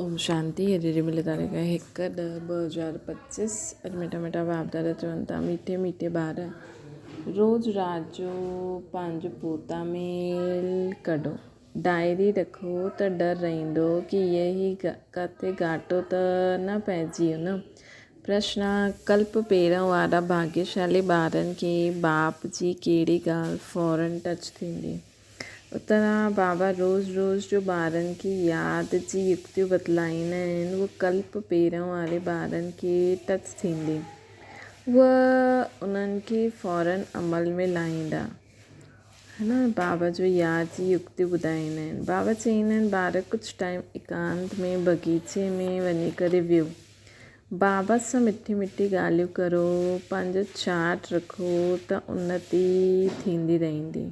اوم شانتي اڄ جي ملي تاريخ هڪ ڏهه 2025 اڄ مٺا مٺا باپ دادا چون ٿا ميٺي ميٺي ٻار روز رات جو پنهنجو پوتا ميل ڪڍو ڊائري رکو ته ڊر رهندو ڪي هي هي ڪٿي گهاٽو ته نه پئجي ويو نه پرشنا ڪلپ پهريون وارا ڀاگيشالي ٻارن کي باپ جي ڪهڙي ڳالهه فورن ٽچ ٿيندي اترا بابا روز روز جو ٻارن کي ياد جي يڪتيون بتلائيندا آهن اهو ڪلپ پهريون واري ٻارن کي ٽچ ٿيندي اهو انهن کي فورن عمل ۾ لاهيندا ها نه بابا جو ياد جي يڪتيون ٻڌائيندا آهن بابا چئيندا آهن ٻار ڪجهه ٽائيم ايڪانت ۾ بغيچي ۾ وڃي ڪري ويهو بابا سان مٺي مٺي ڳالهيون ڪرو پنهنجو چارٽ رکو ته انتي ٿيندي رهندي.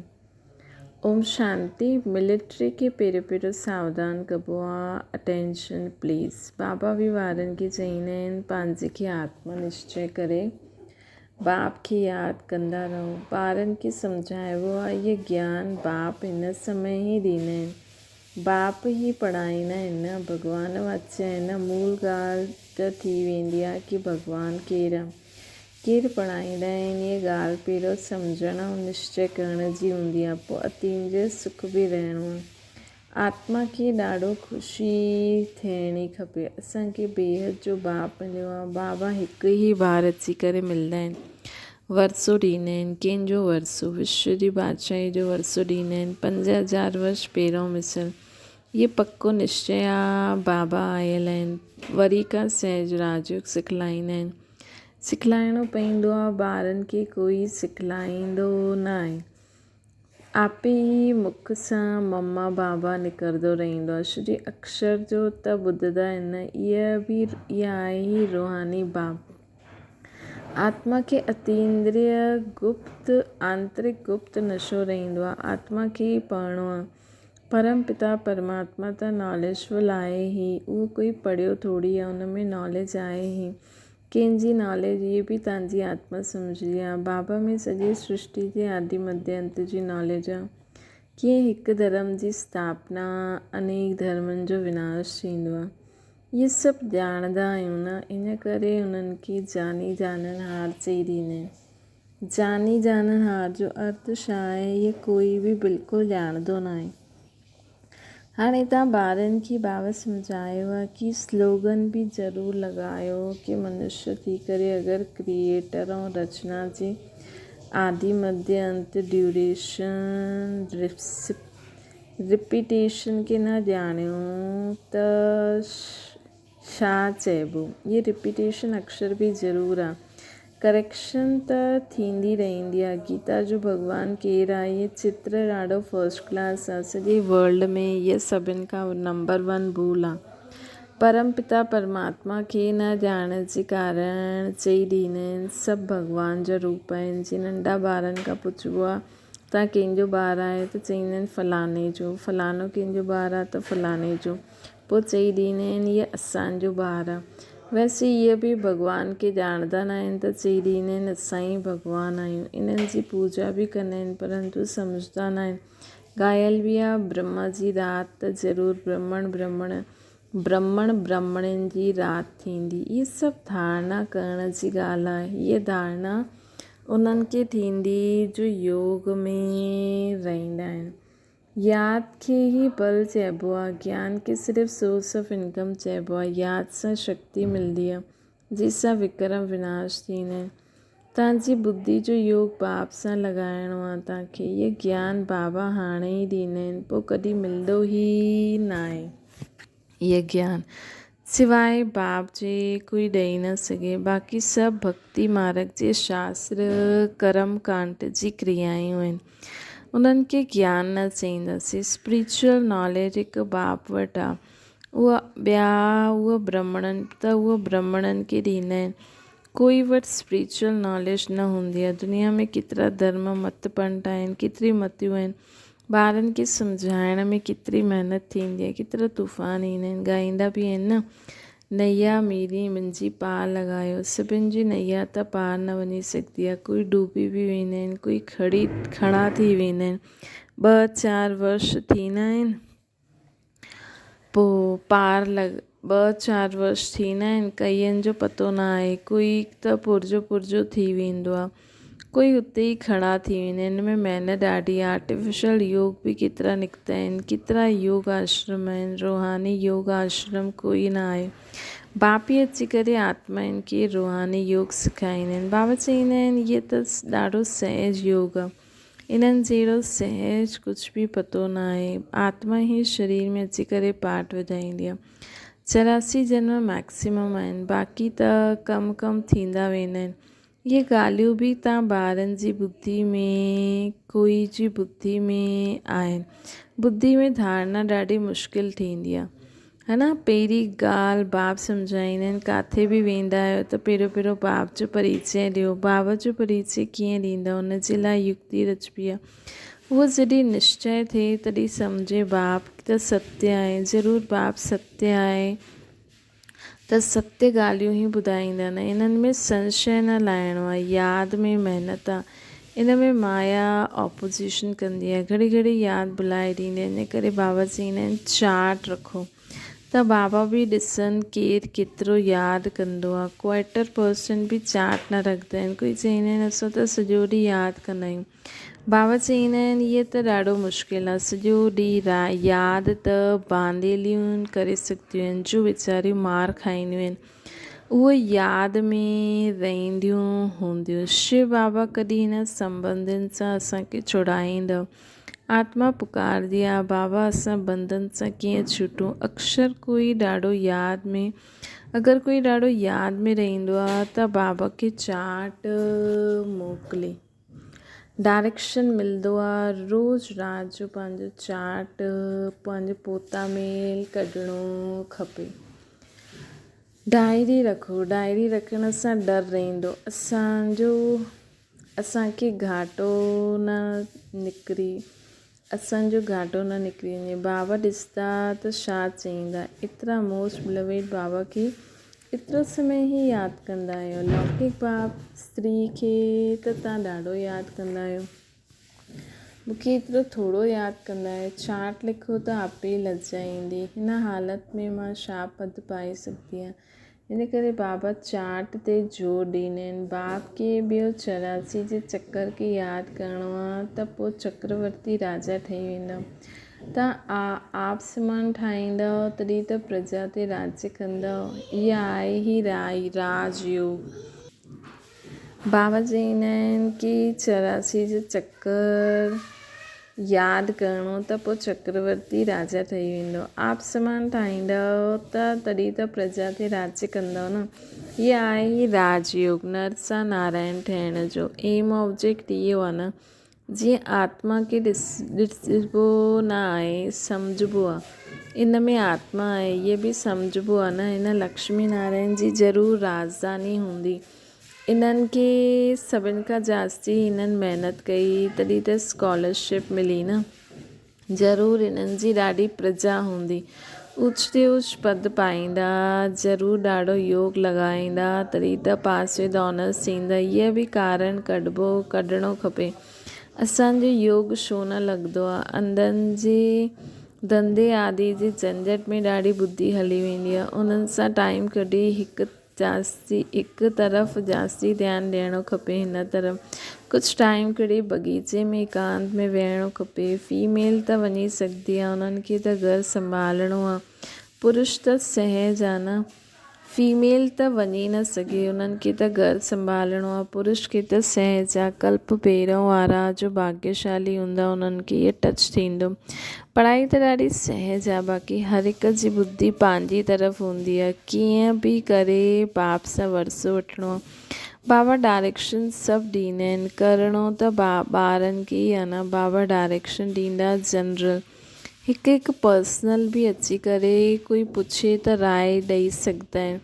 اوم شانتي ملٽري کي پهريون پهريون ساوڌان ڪبو آ اٽينشن پليز بابا به وارن کي چئيندا آهن پنهنجي کي آتما نشچي ڪري باپ کي ياد ڪندا رهو ٻارن کي سمجهائبو آ اهي گيان باپ هن سمي ئي ڏيندا آهن باپ ئي پڙهائيندا آهن نه ڀڳوان واچي آهن نه مول ڳالهه ته ٿي ويندي آ ڪي ڀڳوان ڪير آ ڪير پڙهائيندا آهن اها ڳالهه پهريون سمجهڻ ۽ نشچي ڪرڻ جي هوندي آهي پوء اتيندريه سک به رهڻو آهي. آتما کي ڏاڍو خوشي ٿيڻي کپي. اسان کي بيحد جو باپ مليو آهي. بابا هڪ ئي بار اچي ڪري ملندا آهن. ورثو ڏيندا آهن. ڪنهن جو ورثو؟ وشو جي بادشاهي جو ورثو ڏيندا آهن. 5000 ورش پهريون مثل. اهي پڪو نشچي آهي بابا آيل آهن. وري ڪا سهج راجيوگ سکلائيندا آهن. سکلائڻو پئيندو آ ٻارن کي ڪوئي سکلائيندو ناهي آپي ئي مک سان مما بابا نڪردو رهندو آ شري اڪشر جو ته ٻڌندا آهن نه اها به اها آهي ئي روحاني باپ آتما کي اتيندريه گپت آنترڪ گپت نشو رهندو آ آتما کي ئي پڙهڻو آ پرم پتا پرماتما ته ناليجفل آهي ئي اهو ڪوئي پڙهيو ٿوري آ ان ۾ ناليج آهي ئي ڪنهن جي ناليج اهي به توهان جي آتما سمجهندي آ. بابا ۾ سڄي سرشٽي جي آدي مڌي انت جي ناليج آ. ڪيئن هڪ ڌرم جي اسٿاپنا انيڪ ڌرمن جو وناش ٿيندو آ. اهي سڀ ڄاڻندا آهيون نه ان ڪري انهن کي جاني جانڻهار چئي ڏيندا آهن. جاني جانڻهار جو ارٿ ڇا آهي اهي ڪوئي به بلڪل ڄاڻندو ناهي. هاڻي توهان ٻارن کي بابت سمجهايو آهي ڪي سلوگن به ضرور لڳايو ڪي منشيه ٿي ڪري اگر ڪريئيٽر ۽ رچنا جي آدي مڌيه انت ڊيوريشن رپيٽيشن کي نه ڄاڻيو ته ڇا چئبو؟ اهي رپيٽيشن اڪشر به ضرور آ. ڪريڪشن ته ٿيندي رهندي آ. گيتا جو ڀڳوان ڪير آ؟ اهي چتر ڏاڍو فرسٽ ڪلاس آ. سڄي ورلڊ ۾ اهي سڀن کان نمبر ون ڀول آ. پرم پتا پرماتما کي نه ڄاڻڻ جي ڪارڻ چئي ڏيندا آهن سڀ ڀڳوان جا روپ آهن. جي ننڍا ٻارن کان پڇبو آ توهان ڪنهن جو ٻار آهيو ته چئيندا آهن فلاڻي جو، فلاڻو ڪنهن جو ٻار آ ته فلاڻي جو. پوء چئي ڏيندا آهن هيء اسان جو ٻار آ. ويسي اهي به ڀڳوان کي ڄاڻندا ناهن ته چئي ڏيندا آهن اسان ئي ڀڳوان آهيون. انهن جي پوڄا به ڪندا آهن پرنتو سمجهندا ناهن. ڳايل به آ برهما جي رات ته ضرور برهمڻ برهمڻ برهمڻ برهمڻين جي رات ٿيندي. اهي سڀ ڌارڻا ڪرڻ جي ڳالهه آهي. هيء ڌارڻا انهن کي ٿيندي جو يوگ ۾ رهندا آهن. ياد کي ئي بل چئبو آ، گيان کي صرف سورس آف انڪم چئبو آ، ياد سان شڪتي ملندي آ، جنهن سان وڪرم وناش ٿيندا آهن. توهان جي ٻڌي جو يوگ باپ سان لڳائڻو آ، توهان کي اهي گيان بابا هاڻي ئي ڏيندا آهن، پوء ڪڏهن ملندو ئي ناهي. اهي گيان سواء باپ جي ڪوئي ڏئي نه سگهي. باقي سڀ ڀڳتي مارگ جي شاستر ڪرم ڪانڊ جي ڪريائون آهن. انهن کي گيان نه چئينداسين. اسپريچوئل ناليج هڪ باپ وٽ آهي. اها ٻيا اهي برهمڻن ته اهي برهمڻن کي ڏيندا آهن. ڪوئي وٽ اسپريچوئل ناليج نه هوندي آهي. دنيا ۾ ڪيترا ڌرم مت پنٽ آهن، ڪيتري متيون آهن. ٻارن کي سمجهائڻ ۾ ڪيتري محنت ٿيندي آهي، ڪيترا طوفان ايندا آهن، ڳائيندا به آهن نه، نيا ميري منهنجي پار لڳايو، سڀن جي نيا ته پار نه وڃي سگهندي آهي، ڪوئي ڊوبي به ويندا آهن، ڪوئي کڙي کڙا ٿي ويندا آهن، ٻه چار ورش ٿيندا آهن. پوء پار لڳ ٻه چار ورش ٿيندا آهن، ڪئين جو پتو نه آهي. ڪوئي ته پرزو پرزو ٿي ويندو آهي، ڪوئي اتي ئي کڙا ٿي ويندا آهن. ان ۾ محنت ڏاڍي آهي. آرٽيفيشل يوگ به ڪيترا نڪتا آهن، ڪيترا يوگ آشرم آهن، روحاني يوگ آشرم ڪوئي نه آهي. باپ ئي اچي ڪري آتمائن کي روحاني يوگ سکائيندا آهن. بابا چئيندا آهن، هيء ته ڏاڍو سهج يوگ آهي. انهن جهڙو سهج ڪجهه به پتو نه آهي. آتما ئي شرير ۾ اچي ڪري پاٺ وڌائيندي آهي. 84 جنم مئڪسيمم آهن، باقي ته ڪم ڪم ٿيندا ويندا آهن. اهي ڳالهيون به تان ٻارن جي ٻڌي ۾ ڪوئي جي ٻڌي ۾ آهن. ٻڌي ۾ ڌارڻا ڏاڍي مشڪل ٿيندي آهي. ها نه پهرين ڳالهه باب سمجهائيندا آهن ڪاٿي به ويندا آهيو ته پهريون پهريون باب جو پريچي ڏيو باب جو پريچي ڪيئن ڏيندا ان جي لاء يڪتي رچبي آهي اهو جڏهن نشچي ٿئي تڏهن سمجهي باب ته ستيه آهي ضرور باب ستيه آهي ته ستيه ڳالهيون ئي ٻڌائيندا آهن انهن ۾ سنشي نه لاهڻو آهي ياد ۾ محنت آهي ان ۾ مايا اپوزيشن ڪندي آهي، گهڙي گهڙي ياد ڀلائي ڏيندي آهي، ان ڪري بابا چئيندا آهن چارٽ رکو ته بابا به ڏسن ڪير ڪيترو ياد ڪندو آهي، ڪوارٽر پرسنٽ به چارٽ نه رکندا آهن، ڪوئي چئيندا آهن اسان ته سڄو ڏينهن ياد ڪندا آهيون، بابا چئيندا آهن هيء ته ڏاڍو مشڪل آهي، سڄو ڏينهن ياد ته بانديليون ڪري سگهنديون آهن جو ويچاريون مار کائينديون آهن. اهي ياد ۾ رهنديون هونديون. شو بابا ڪڏهن هن سنٻنڌين سان اسان کي ڇڙائيندؤ؟ آتما پڪارندي آ، بابا اسان بنڌن سان ڪيئن ڇٽون؟ اڪثر ڪوئي ڏاڍو ياد ۾ اگر ڪوئي ڏاڍو ياد ۾ رهندو آ ته بابا کي چارٽ موڪلي ڊائريڪشن ملندو آ. روز رات جو پنهنجو چارٽ پنهنجو پوتا ميل ڪڍڻو کپي. ڊائري رکو، ڊائري رکڻ سان ڊر رهندو اسان جو اسان کي گهاٽو نه نڪري اسان جو گهاٽو نه نڪري وڃي بابا ڏسندا ته ڇا چئيندا ايترا موسٽ بلويڊ بابا کي ايترو سمي ئي ياد ڪندا آهيو لوڪڪ باب استري کي ته تان ڏاڍو ياد ڪندا آهيو مون کي ايترو ٿورو ياد ڪندا آهيو. چارٽ لکو ته آپي ئي لڄ ايندي. هن حالت ۾ مان ڇا پد پائي سگهندي آهيان. ان ڪري بابا چارٽ تي زور ڏيندا آهن. باب کي ٻيو 84 جي چڪر کي ياد ڪرڻو آهي ته پوء چڪرورتي راجا ٺهي ويندؤ. توهان آپ سمان ٺاهيندؤ تڏهن ته پرجا تي راڄ ڪندؤ. اها آهي ئي راج يوگ. بابا چئيندا آهن ڪي 84 جو چڪر ياد ڪرڻو ته پوء چڪرورتي راجا ٺهي ويندو. آپ سمان ٺاهيندؤ ته تڏهن ته پرجا تي راڄ ڪندؤ نه. هي آهي ئي راج يوگ، نر سان نارائڻ ٺهڻ جو ايم آبجيڪٽ اهو آهي نه. جيئن آتما کي ڏسبو نه آهي، سمجهبو آهي. ان ۾ آتما آهي، اهي به سمجهبو آهي نه. هن لڪشمي نارائڻ جي ضرور راڄڌاني هوندي. انهن کي سڀن کان جاستي هنن محنت ڪئي تڏهن ته اسڪالرشپ ملي نه. ضرور انهن جي ڏاڍي پرجا هوندي. اوچ تي اوچ پد پائيندا. ضرور ڏاڍو يوگ لڳائيندا تڏهن ته پاس ود آنرس ٿيندا. هيء به ڪارڻ ڪڍبو ڪڍڻو کپي. اسان جو يوگ ڇو نه لڳندو آ. انڌن جي ڌنڌي آدي جي جهنجهٽ ۾ ڏاڍي ٻڌي هلي ويندي آ. انهن سان ٽائيم ڪڍي هڪ جاستي هڪ طرف جاستي ڌيان ڏيڻو کپي هن طرف ڪجهه ٽائيم ڪڍي بغيچي ۾ ايڪانت ۾ ويهڻو کپي فيميل ته وڃي سگهندي آ انهن کي ته گهر سنڀالڻو آ پرش ته سهج آ نه فيميل ته وڃي نه سگهي انهن کي ته گهر سنڀالڻو آ پرش کي ته سهج آ ڪلپ پهريون وارا جو ڀاگيشالي هوندا انهن کي اهي ٽچ ٿيندو پڙهائي ته ڏاڍي سهج آ باقي هر هڪ جي ٻڌي پنهنجي طرف هوندي آ ڪيئن به ڪري باپ سان ورثو وٺڻو آ بابا ڊائريڪشن سڀ ڏيندا آهن ڪرڻو ته ٻارن کي ئي آ نه بابا ڊائريڪشن ڏيندا جنرل هڪ هڪ پرسنل به اچي ڪري ڪوئي پڇي ته راء ڏئي سگهندا آهن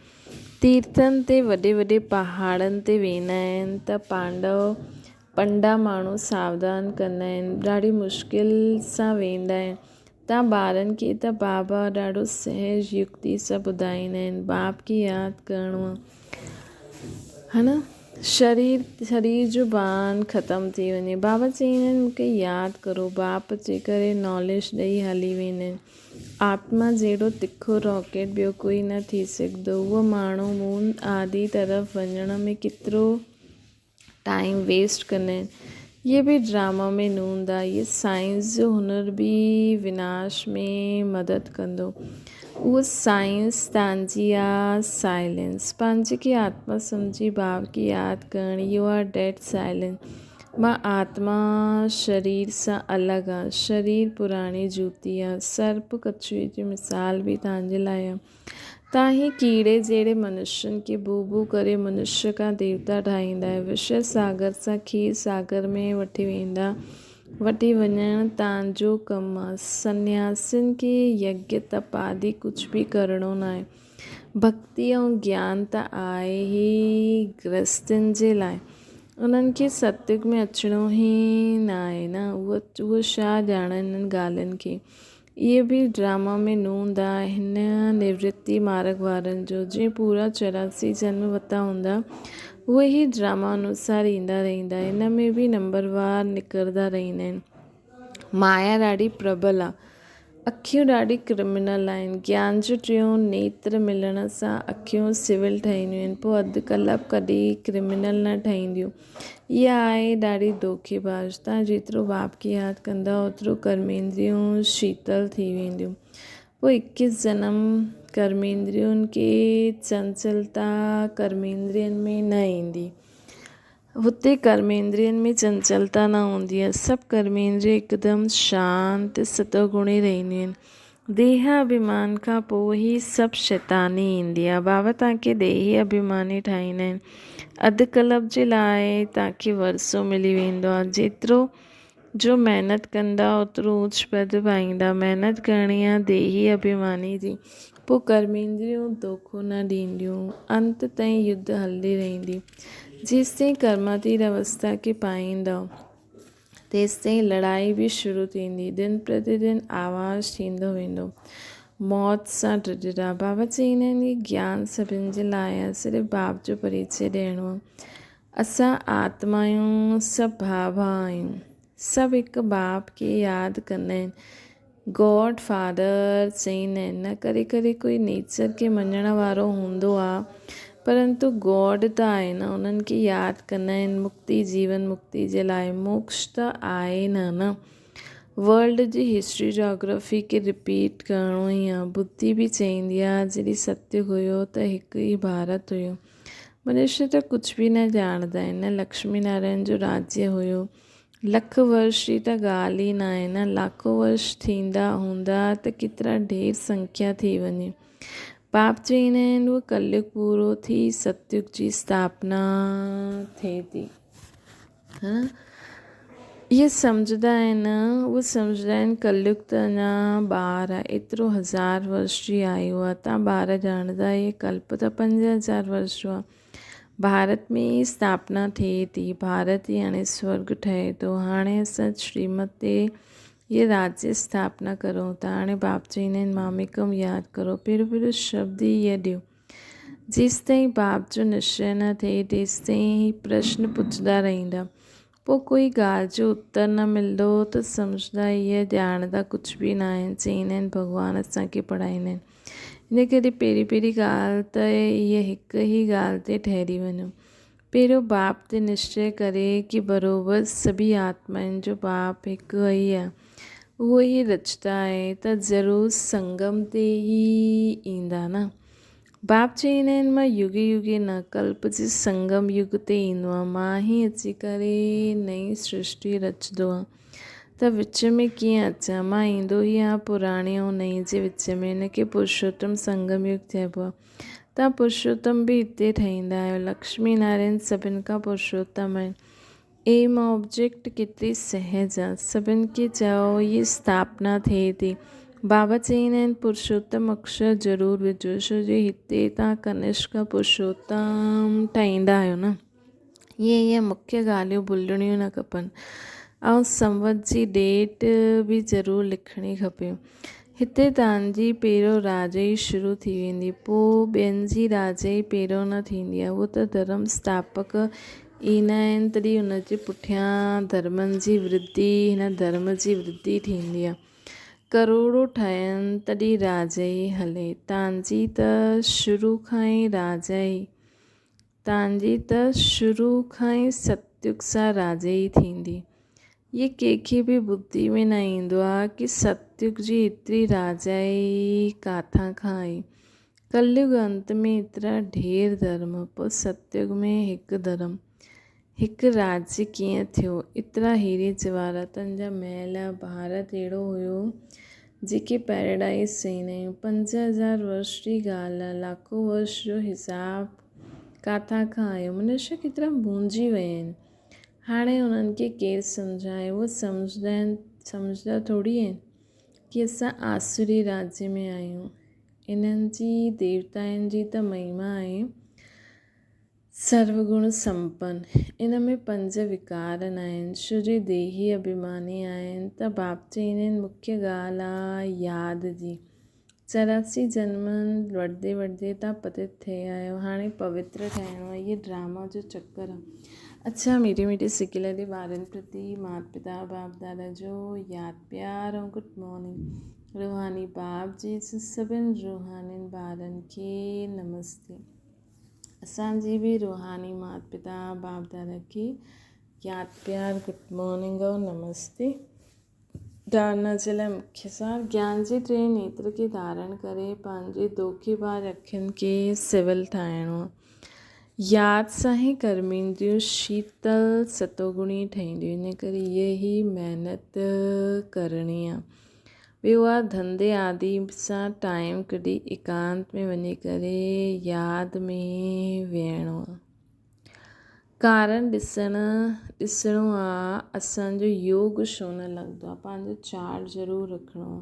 تيرٿن تي وڏي وڏي پهاڙن تي ويندا آهن ته پانڊو پنڊا ماڻهو ساوڌان ڪندا آهن، ڏاڍي مشڪل سان ويندا آهن. تان ٻارن کي ته بابا ڏاڍو سهج يڪتي سان ٻڌائيندا آهن، باپ کي ياد ڪرڻو آهي. ها نه؟ شرير شرير جو ڀان ختم ٿي وڃي. بابا چئيندا آهن مون کي ياد ڪرو. باپ اچي ڪري ناليج ڏئي هلي ويندا آهن. آتما جهڙو تکو راڪيٽ ٻيو ڪوئي نه ٿي سگهندو. اهو ماڻهو مون آدي طرف وڃڻ ۾ ڪيترو ٽائيم ويسٽ ڪندا آهن. اهي به ڊراما ۾ نوند آهي. اهي سائنس جو هنر به وناش ۾ مدد ڪندو. اهو سائنس تان جي آ سائلنس. پنهنجي کي آتما سمجهي ڀاو کي ياد ڪرڻ اهو آ ڊيڊ سائلنس. مان آتما شرير سان الڳ آ. شرير پراڻي جوتي آ. سرپ ڪڇوئي جي مثال به تان جي لاء آ. تان هي ڪيڙي جهڙي منشين کي بو بو ڪري منشي کان ديوتا ٺاهيندا ۽ وشيه ساگر سان کير ساگر ۾ وٺي ويندا. وٺي وڃڻ تان جو ڪم آ. سنياسين کي يگيه تپ آدي ڪجهه به ڪرڻو ناهي. ڀڳتي ۽ گيان ته آهي ئي گرهستين جي لاء. انهن کي ستيگ ۾ اچڻو ئي ناهي نه. اهي ڇا ڄاڻن انهن ڳالهين کي. اهي به ڊراما ۾ نوند آ هن نورتي مارڳ وارن جو جنهن پورا 84 جنم وتا هوندا اهي هي ڊراما انوسار ايندا رهندا هن ۾ به نمبر وار نڪرندا رهندا آهن مايا ڏاڍي پربل آ اکيون ڏاڍي ڪرمنل آهن گيان جو ٽيون نيتر ملڻ سان اکيون سول ٺهنديون آهن پوء اڌ ڪلپ ڪڏهن ڪرمنل نه ٺهنديون اها آهي ڏاڍي دوکيباز. توهان جيترو باپ کي ياد ڪندا اوترو ڪرميندريون شيتل ٿي وينديون. پوء اڪيس جنم ڪرميندرين کي چنچلتا ڪرميندرين ۾ نه ايندي. هتي ڪرميندرين ۾ چنچلتا نه هوندي آهي. سڀ ڪرميندريون هڪدم شانت ستوگڻي رهنديون آهن. ديهه اڀيمان کان پوء هي سڀ شيطاني ايندي آهي. بابا توهان کي ديهي اڀيماني ٺاهيندا آهن. اڌ ڪلپ جي لاء توهان کي ورثو ملي ويندو آهي. جيترو جو محنت ڪندا اوترو اوچ پد پائيندا. محنت ڪرڻي آهي ديهي اڀيماني جي. پوء ڪرميندريون دوکو نه ڏينديون. انت تائين يڌ هلندي رهندي. جيستائين ڪرماتيت اوستا کي پائيندؤ. تيستائين لڙائي به شروع ٿيندي. دن پرتي دن آواز ٿيندو ويندو. موت سان ڊڄندا. بابا چئيندا آهن ڪي گيان سڀن جي لاء آهي، صرف باپ جو پريچي ڏيڻو آهي. اسان آتمائون سڀ ڀاء ڀاء آهيون. سڀ هڪ باپ کي ياد ڪندا آهن. گاڊ فادر چئيندا آهن نه ڪري ڪري ڪوئي نيچر کي مڃڻ وارو هوندو آ پرنتو گاڊ ته آهي نه انهن کي ياد ڪندا آهن مڪتي جيون مڪتي جي لاء موڪش ته آهي نه نه ورلڊ جي هسٽري جاگرافي کي رپيٽ ڪرڻو ئي آ ٻڌي به چئيندي آ جڏهن ستيگ هيو ته هڪ ئي ڀارت هيو منشي ته ڪجهه به نه ڄاڻندا آهن نه لڪشمي نارائڻ جو راجيه هيو لک ورش جي ته ڳالهه ئي ناهي نه، لاکو ورش ٿيندا هوندا ته ڪيترا ڍير سنکيا ٿي وڃي. باپ چئيندا آهن اهو ڪليگ پورو ٿي ستيگ جي اسٿاپنا ٿئي ٿي. ها اهي سمجهندا آهن اهي سمجهندا آهن ڪليگ ته اڃا ٻار آهي ايترو هزار ورش جي آيو آهي تان ٻار ڄاڻندا اهي ڪلپ ته 5000 ورش جو آهي. ڀارت ۾ ئي اسٿاپنا ٿئي ٿي. ڀارت ئي هاڻي سورڳ ٺهي ٿو. هاڻي اسان شريمت تي هيء راجيه اسٿاپنا ڪرون ٿا. هاڻي باپ چئيندا آهن، ماميڪم ياد ڪرو. پهريون پهريون شبد ئي اهي ڏيو. جيستائين باپ جو نشچي نه ٿئي، تيستائين هي پرشن پڇندا رهندا. پوء ڪوئي ڳالهه جو اتر نه ملندو ته سمجهندا اهي ڄاڻندا ڪجهه به ناهن، چئيندا آهن ڀڳوان اسان کي پڙهائيندا آهن. ان ڪري پهرين پهرين ڳالهه ته اهي هڪ ئي ڳالهه تي ٺهري وڃو. پهريون باپ تي نشچي ڪري ڪي بروبر سڀئي آتمائن جو باپ هڪ ئي آهي، اهو ئي رچتا آهي ته ضرور سنگم تي ئي ايندا نه. باپ چئيندا آهن مان يگي يگي نه ڪلپ جي سنگم يگ تي ايندو آهيان، مان ئي اچي ڪري نئين سرشٽي رچندو آهيان ته وچ ۾ ڪيئن اچان، مان ايندو ئي آهيان پراڻي ۽ نئين جي وچ ۾، ان کي پرشوتم سنگم يگ چئبو آهي. توهان پرشوتم به هتي ٺهيندا آهيو، لڪشمي نارائڻ سڀن کان پرشوتم آهن. ايم آبجيڪٽ ڪيتري سهج آ. سڀن کي چئو هي اسٿاپنا ٿئي ٿي. بابا چئيندا آهن پرشوتم اڪشر ضرور وجهو ڇو جو هتي تان ڪنشڪ پرشوتم ٺاهيندا آهيو نه. اهي اهي مکيه ڳالهيون ڀلڻيون نه کپن. ۽ سنوت جي ڊيٽ به ضرور لکڻي کپي. هتي تان جي پهريون راجائي شروع ٿي ويندي، پوء ٻين جي راجائي پهريون نه ٿيندي آهي. اهو ته ڌرم اسٿاپڪ ايندا آهن، تڏهن ان جي پٺيان ڌرمن جي ورڌي، هن ڌرم جي ورڌي ٿيندي آهي. ڪروڙو ٺهن تڏهن راجائي هلي. تان جي ته شروع کان ئي راجائي، تان جي ته شروع کان ئي ستيگ سان راجائي ٿيندي. اهي ڪنهن کي به ٻڌي ۾ نه ايندو آهي ڪي ستيگ جي ايتري راجائي ڪاٿان کان آئي. ڪليگ انت ۾ ايترا ڍير ڌرم، پوء ستيگ ۾ هڪ ڌرم، هڪ راجيه ڪيئن ٿيو؟ ايترا هيري جواهراتن جا محل، ڀارت اهڙو هيو جيڪي پيراڊائيز چئيندا آهيون. 5000 ورش جي ڳالهه آهي، لاکو ورش جو حساب ڪاٿان کان آيو؟ منشيه ڪيترا ڀونجي ويا آهن. هاڻي انهن کي ڪير سمجهائي؟ اهي سمجهندا آهن، سمجهندا ٿوري آهن ڪي اسان آسوري راجيه ۾ آهيون. انهن جي ديوتائن جي ته مهما آهي سروگڻ سمپن. ان ۾ پنج وڪار ناهن، شو جي ديهي اڀيماني آهن ته باپ چئيندا آهن مکيه ڳالهه آ ياد جي. 84 جنمن وٺندي وٺندي تان پتت ٿئي آيو هاڻي پوتر ٺهڻو آهي هي ڊراما جو چڪر آ. اڇا ميٺي ميٺي سڪيلڌي ٻارن پرتي مات پتا باپ دادا جو ياد پيار ۽ گڊ مارننگ روحاني باپ جي سڀن روحانين ٻارن کي نمستي اسان جي به روحاني مات پتا باپ دادا کي ياد پيار گڊ مارننگ ۽ نمستي. ڌارڻا جي لاء مکيه سار، گيان جي ٽئين نيتر کي ڌارڻ ڪري پنهنجي دوکيباز اکين کي سول ٺاهڻو. ياد سان ئي ڪرمينديون شيتل ستوگڻي ٺهنديون، ان ڪري هيء ئي محنت ڪرڻي آ. ٻيو آ ڌنڌي آدي سان ٽائيم ڪڍي ايڪانت ۾ وڃي ڪري ياد ۾ ويهڻو آ. ڪارڻ ڏسڻ ڏسڻو آ اسان جو يوگ ڇو نه لڳندو آ پنهنجو چارٽ ضرور رکڻو آ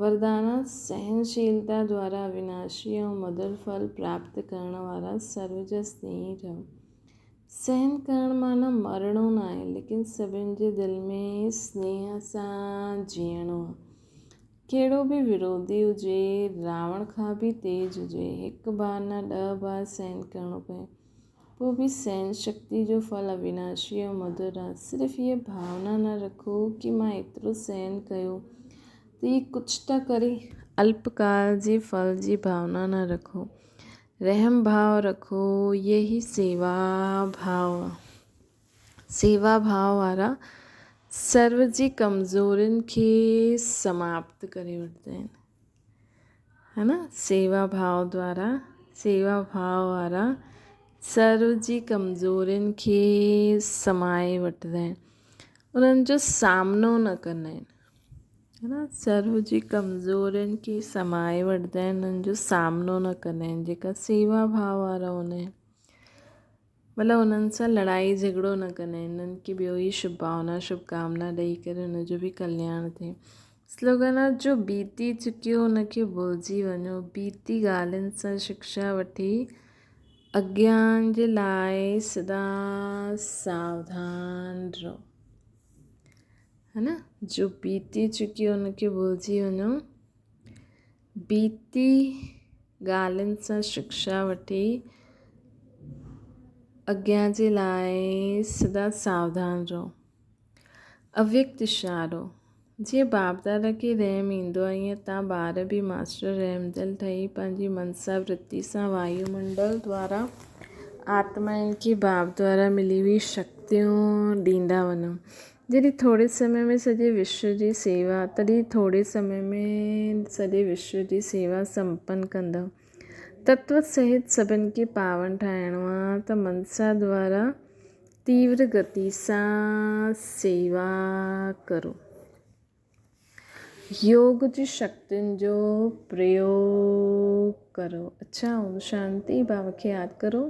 وردانا سهنشيلتا دوارا اويناشي ۽ مڌر ڦل پراپت ڪرڻ وارا سرو جا سنيهي رهو سهن ڪرڻ معنيٰ مرڻو نه آهي ليڪن سڀن جي دل ۾ سنيهه سان جيئڻو آ ڪهڙو به وروڌي هجي، راوڻ کان به تيز هجي، هڪ بار نه ڏهه بار سهن ڪرڻو پئي، پوء به سهن شڪتي جو ڦل اويناشي ۽ مڌر آهي. صرف هيء ڀاونا نه رکو ڪي مان ايترو سهن ڪيو ته هي ڪجهه ته ڪري. الپ ڪال جي ڦل جي ڀاونا نه رکو، رحم ڀاء رکو، هيء ئي سيوا ڀاء آهي. سيوا ڀاء وارا سرو جي ڪمزورين کي سماپت ڪري وٺندا آهن ها نه سيوا ڀاء دوارا سيوا ڀاء وارا سرو جي ڪمزورين کي سمائي وٺندا آهن انهن جو سامنو نه ڪندا آهن ها نه سرو جي ڪمزورين کي سمائي وٺندا آهن انهن جو سامنو نه ڪندا آهن جيڪا سيوا ڀاء وارا هوندا آهن مطلب انهن سان لڙائي جهڳڙو نه ڪندا آهن انهن کي ٻيو ئي شڀ ڀاونا شڀ ڪامنا ڏئي ڪري ان جو به ڪلياڻ ٿئي سلوگن آ جو بيتي چڪيو ان کي ڀلجي وڃو بيتي ڳالهين سان شڪشا وٺي اڳيان جي لاء سدا ساوڌان رهو ها نه جو بيتي چڪيو ان کي ڀلجي وڃو بيتي ڳالهين سان شڪشا وٺي اڳيان جي لاء سدا ساوڌان رهو. اويڪت اشارو، جيئن باپ دادا کي رحم ايندو آهي ائين تان ٻار به ماسٽر رحمدل ٺهي پنهنجي منسا ورتي سان وايو منڊل دوارا آتمائن کي باپ دوارا ملي هئي شڪتيون ڏيندا وڃو. جڏهن ٿوري سمي ۾ سڄي وشو جي سيوا، تڏهن ٿوري سمي ۾ سڄي وشو جي سيوا سمپن ڪندؤ. تتو سهت سڀن کي پاون ٺاهڻو آ ته منسا دوارا تيور گتي سان سيوا ڪرو. يوگ جي شڪتين جو پريوگ ڪرو. اڇا اوم شانتي بابا کي ياد ڪرو.